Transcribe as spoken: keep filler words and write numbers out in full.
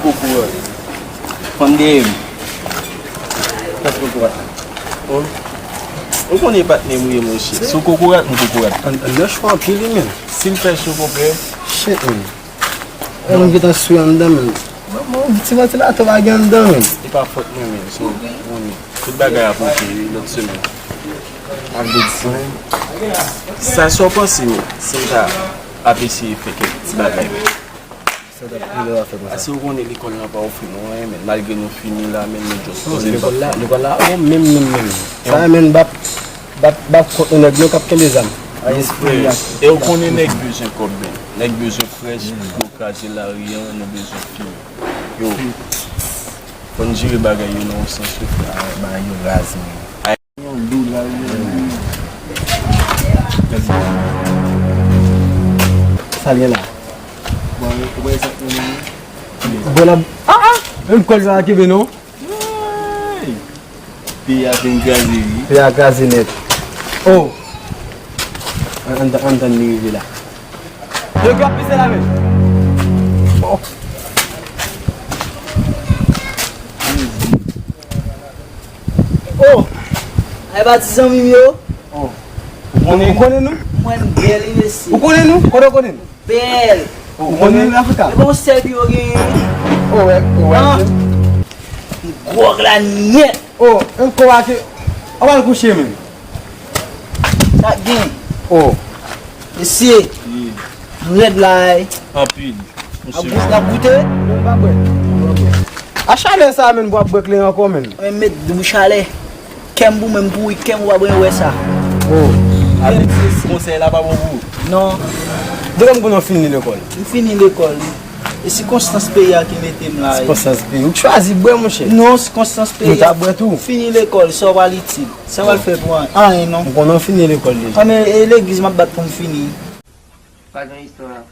Kokorat. Fann dèyè m. Pas kokorat. Bon. Ou konnen patnè m ou ye, monchè. Si w kokorat, m kokorat. An, an nan chwa anpil, wi, men. Si l fè cho, konpè. Shit, men. E, mwen gentan sou anndan, men. Bon, bon, ti vantilatè pa gen anndan, men. E pa fòt mwen, men. So, ou konnen. Tout bagay ap oke, wi, lòt semèn. Ak de disanm. Sa, sa w panse, men? Si m ta ap eseye fè kèk ti bagay, men. Sa t ap pi lè w ap fè konsa. Paske ou konnen lekòl lan pa ofri nou anyen, men malgre nou fini la, men nou just poze lekòl la, lekòl la, oh, menm, menm, menm. Sa, men, bap, bap, bap kont nou nèg nou k ap kenbe zam. Ay, espri a. E ou konnen nèg bezwen kòb, men. Nèg bezwen frèch, pou yo kraze lari an, nou bezwen fini. Yo, fò n jere bagay yo nan yon sans, wi. Bagay yo raz, men. Yon dola, wi. Sa l gen la? Bon, ou wè sa k gen la? Bon, la, ah, ah! Menm kòl sa kenbe, non? Hey! Peyi a fin kraze, wi. Peyi a kraze nèt. Oh! An, an, an tann li rive la. Yo, ki ap pise la, men? Oh! Oh! Ay, ba ti zanmi m yo. Oh. Ou konnen? Ou konnen nou? Mwen bèl, wi, mesye. Ou konnen nou? Kote w konnen nou? Bèl. Ou konnen nou, Afrika? E bon sèl yo genyen. Oh, wè, oh, wè. Ah. Gwòg la nèt. Oh, yon kò a ke. An pral kouche, men. Sa k gen? Oh. Mesye. Wi. Nou rèd la, wi. Anpil. Ap goute, ap goute? Non, m pa bwè. A chalè sa, menm, pou ap bwè kleren ankò, menm. Mwen met dou chalè. Kè m pou mwen, m pouri, kè m ou pa bwè wè sa. Oh. Konsèy la pa bon pou ou? Non. Depi m konnen w fini lekòl. M fini lekòl. E sikonstans peyi a ki mete m la, wi. Sikonstans peyi. Ou chwazi bwè, monchè. Non, sikonstans peyi a. Ou ta bwè tou. Fini lekòl, sa w pral itil. Sa w pral fè pou anyen, non. M konnen w fini lekòl deja. Ah, men e legliz m ap bat pou m fini. Pa gen istwa.